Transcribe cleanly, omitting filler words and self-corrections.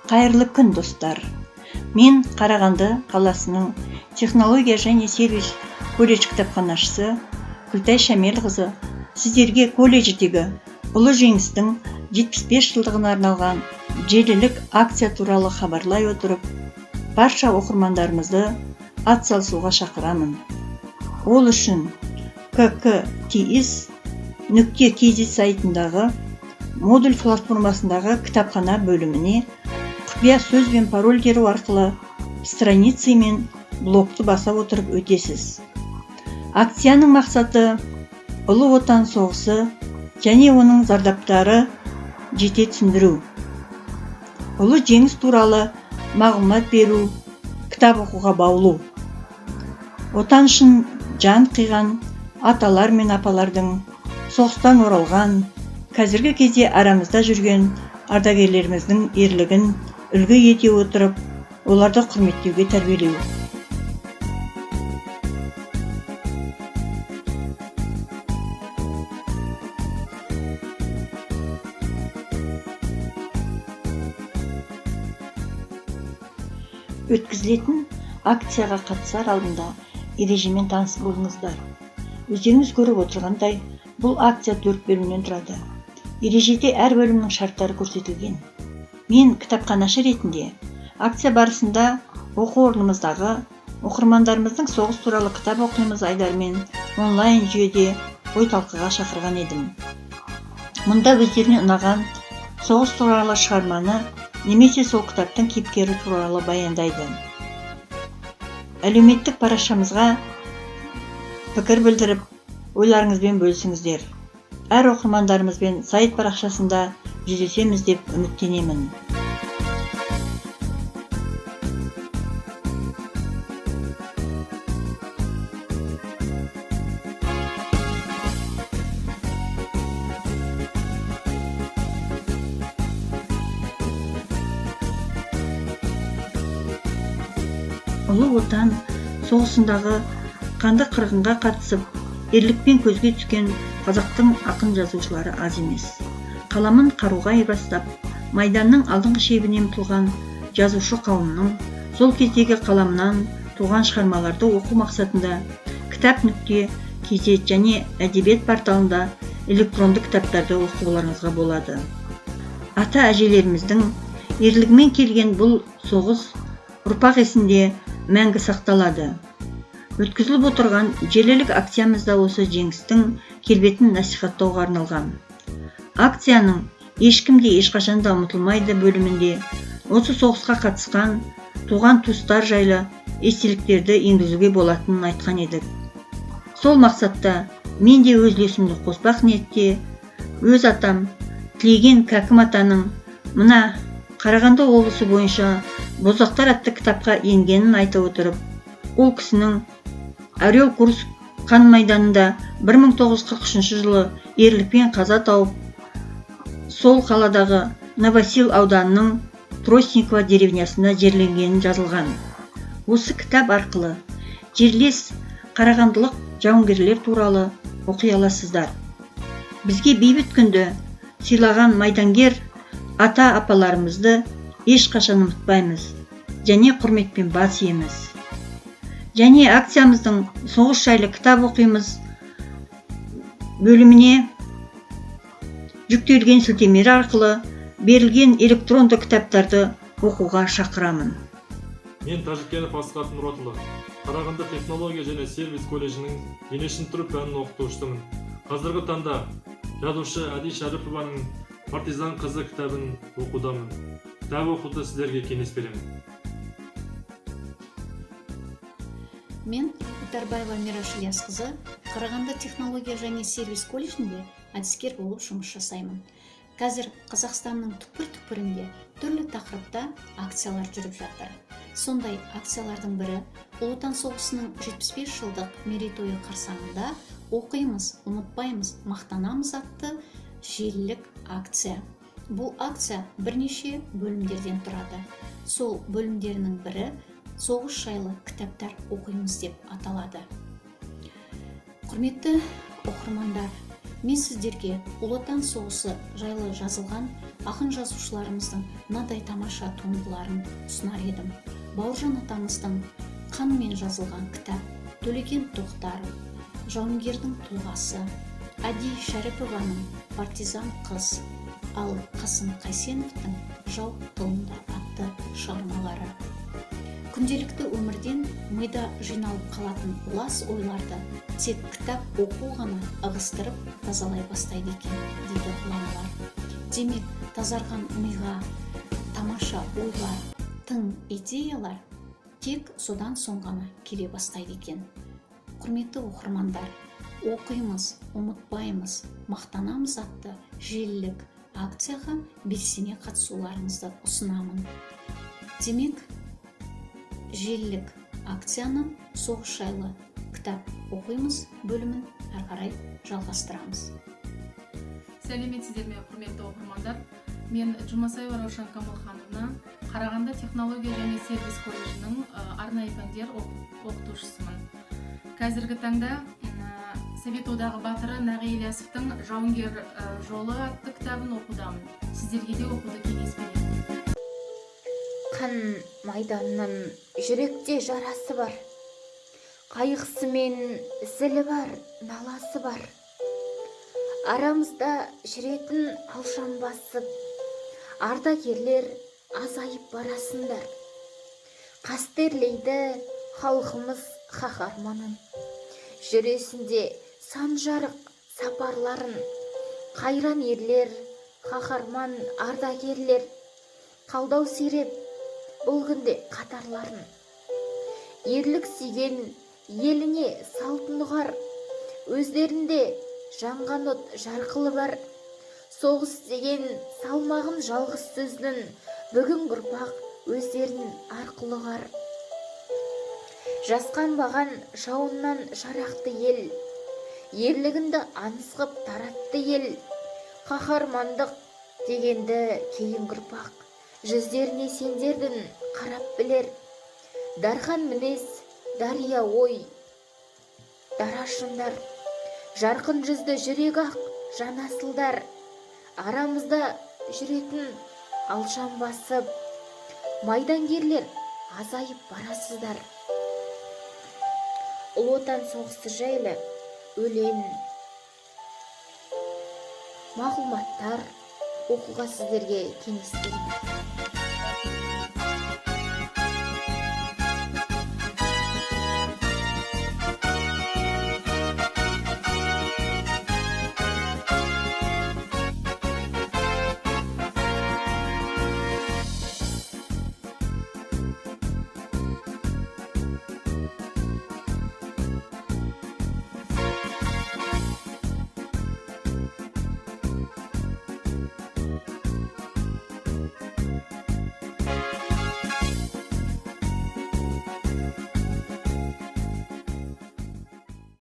Қайырлы күн, достар! Мен Қарағанды қаласының технология және сервис колледж кітапханашысы Күлтай Шәмелқызы сіздерге колледждегі Ұлы Жеңістің 75 жылдығына арналған желілік акция туралы хабарлай отырып, барша оқырмандарымызды атсалысуға шақырамын. Ол үшін kktис.kz сайтындағы модуль платформасындағы кітапхана бөліміне құпия сөз бен пароль теру арқылы страницы мен блокты баса отырып өтесіз. Акцияның мақсаты: Ұлы Отан соғысы және оның зардаптары жете түсіндіру, Ұлы Жеңіс туралы мағлұмат беру, кітап оқуға баулу, Отан үшін жан қиған аталар мен апалардың, соғыстан оралған, қазіргі кезде арамызда жүрген ардагерлеріміздің ерлігін үлгі ете отырып, оларды құрметтеуге тәрбиелеу. Өткізілетін акцияға қатысар алдында ережемен таныс болыңыздар. Өздеріңіз көріп отырғандай, бұл акция төрт бөлімнен тұрады. Ережеде әр бөлімнің шарттары көрсетілген. Мен кітапханашы ретінде акция барысында оқу орнымыздағы оқырмандарымыздың «Соғыс туралы кітап оқимыз» айдарымен онлайн жүйеде ой талқыға шақырған едім. Мұнда өздеріне ұнаған соғыс туралы шығарманы немесе сол кітаптың кейіпкері туралы баяндайды. Әлеуметтік парақшамызға пікір білдіріп, ойларыңызбен бөлісіңіздер. Әр оқырмандарымызбен сайт парақшасында жүздесеміз деп үміттенемін. Ұлы Отан соғысындағы қанды қырғынға қатысып, ерлікпен көзге түскен қазақтың ақын жазушылары аз емес. Қаламын қаруға айырбастап, майданның алдыңғы шебінен ұмтылған жазушы қауымның сол кездегі қаламынан туған шығармаларды оқу мақсатында кітап.kz және Әдебиет порталында электронды кітаптарды оқуларыңызға болады. Ата әжелеріміздің ерлігімен келген бұл соғыс ұрпақ есінде мәңгі сақталады. Өткізіліп отырған желілік акциямыз да осы жеңістің келбетін насихаттауға арналған. Акцияның «Ешкім де ешқашан да ұмытылмайды» бөлімінде осы соғысқа қатысқан туған туыстар жайлы естеліктерді енгізуге болатынын айтқан едік. Сол мақсатта мен де өз үлесімді қоспақ ниетте өз атам Тілеген Кәкім атаның мына Қарағанды облысы бойынша «Боздақтар» атты кітапқа енгенін айта отырып, ол кісінің Орел, Курск қан майданында 1943 жылы ерлікпен қаза тауып, сол қаладағы Новосил ауданының Тростниково деревнясында жерленгенін жазылған. Осы кітап арқылы жерлес қарағандылық жауынгерлер туралы оқи аласыздар. Бізге бейбіт күнді сыйлаған майдангер ата апаларымызды ешқашан ұмытпаймыз және құрметпен бас иеміз. Және акциямыздың «Соғыс жайлы кітап оқимыз» бөліміне жүктелген сілтемелер арқылы берілген электронды кітаптарды оқуға шақырамын. Мен, Тәжікенов Асхат Мұратұлы, Қарағанды технология және сервис колледжінің дене шынықтыру пәнінің оқытушысымын. Қазіргі таңда жазушы Әди Шәріпованың «Партизан қызы» кітабын оқудамын. Кітап оқуды сіздерге кеңес беремін. Мен, Отарбаева Мираш Ильясқызы, Қарағанды технология және сервис колледжінде әдіскер болып жұмыс жасаймын. Қазір Қазақстанның түкпір-түкпірінде түрлі тақырыпта акциялар жүріп жатыр. Сондай акциялардың бірі Ұлы Отан соғысының 75 жылдық мерейтойы қарсаңында «Оқимыз, ұмытпаймыз, мақтанамыз» атты желілік акция. Бұл акция бірнеше бөлімдерден тұрады. Сол бөлімдерінің бірі «Соғыс жайлы кітаптар оқимыз» деп аталады. Құрметті оқырмандар, Мен сіздерге Ұлы Отан соғысы жайлы жазылған ақын жазушыларымыздың мынадай тамаша туындыларын ұсынар едім. Бауыржан атамыздың «Қанмен жазылған кітап», Төлеген Тоқтаров «Жауынгердің тұлғасы», Әди Шәріпованың «Партизан қыз», ал Қасым Қайсеновтің «Жау тылында» атты шығармалары. Күнделікті өмірден мида жиналып қалатын лас ойларды тек кітап оқу ғана ығыстырып, тазалай бастайды екен дейді ғұламалар. Демек, тазарған миға тамаша ойлар, тың идеялар тек содан соң ғана келе бастайды екен. Құрметті оқырмандар, «Оқимыз, ұмытпаймыз, мақтанамыз» атты желілік акцияға белсене қатысуларыңызды ұсынамын. Демек, желілік акцияны «Соғыс жайлы кітап оқимыз» бөлімін әрі қарай жалғастырамыз. Сәлеметсіздер ме, құрметті оқырмандар! Мен Жұмасаева Раушан Камалхановна, Қарағанды технология және сервис колледжінің арнайы пәндер оқытушысымын. Қазіргі таңда Совет Одағы батыры Нағи Ілиясовтың «Жауынгер жолы» атты кітабын оқудамын. Сіздерге де оқуды кеңес беремін. Қан майданның жүректе жарасы бар, қайғысы мен зілі бар, наласы бар. Арамызда жүретін алшан басып ардагерлер, азайып барасыңдар. Қастерлейді халқымыз қаһарманын, жүресінде сан жарық сапарларын. Қайран ерлер, қаһарман ардагерлер, қалдау сиреп бұл күнде қатарларын. Ерлік сүйген еліне салтын ұғар, өздерінде жанған от жарқылы бар. Соғыс деген салмағын жалғыз сөздің бүгінгі ұрпақ өздерін арқылы ұғар. Жасқанбаған жауыннан жарақты ел, ерлігінді аңыз қып таратты ел. Қаһармандық дегенді кейінгі ұрпақ жүздеріне сендердің қарап білер. Дархан мінез, дария ой, дара шындар, жарқын жүзді, жүрегі ақ жан асылдар, арамызда жүретін алшан басып майдангерлер, азайып барасыздар. Ұлы Отан соғысы жайлы өлең, мағлұматтар оқуға сіздерге кеңес беремін.